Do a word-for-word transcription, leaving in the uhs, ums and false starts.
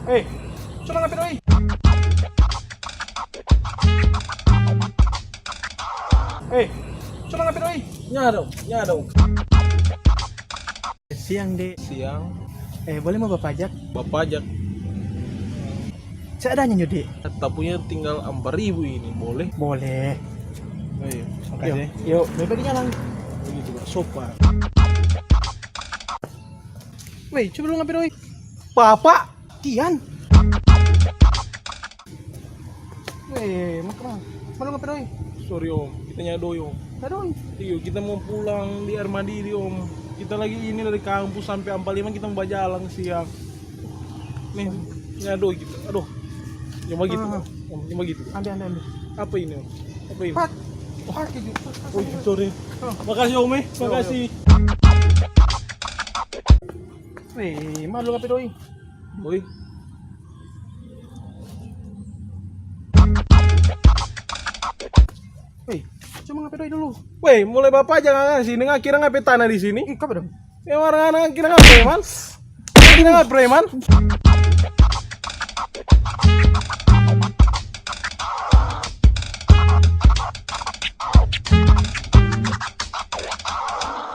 Eh, coba ngapa doi? Eh, coba ngapa doi? Nya dong, nya dong. Siang, Dek. Siang. Eh, boleh mo bapajak? Bapajak. Seadanya nyo, Dek. Tapunya tinggal ampa ribu ini, boleh? Boleh. Oh, iya. Makasih. Yo, yo, bebe di jalan. Begitu, Pak. Sopan. Weh, coba dulu ngapa doi? Bapak, Tian. Weh, mau kemana? Malu ngapa doi? Sorry, Om, kita nya doi, Om. Nya doi? Iyo, kita mau pulang di aer madidi, Om. Kita lagi ini dari kampus sampe ampa lima, kita mau bajalang siang. Nih, nya doi kita. Aduh. Cuma gitu, Om. Cuma gitu. Ambe, ambe, ambe. Apa ini, Om? Apa ini? Pat. Pat, keju. Pat, pat, oh, pat, sorry. Makasih, Om, eh. Makasih. Weh, malu ngapa doi? Oi. Weh, cuma ngapa doi dulu? Weh, mulai bapajak ngana sini, ngana kira ngana pe tanah di sini? Ih, kapa dong? Emang orang ngana kira ngana preman? Kira ngana preman?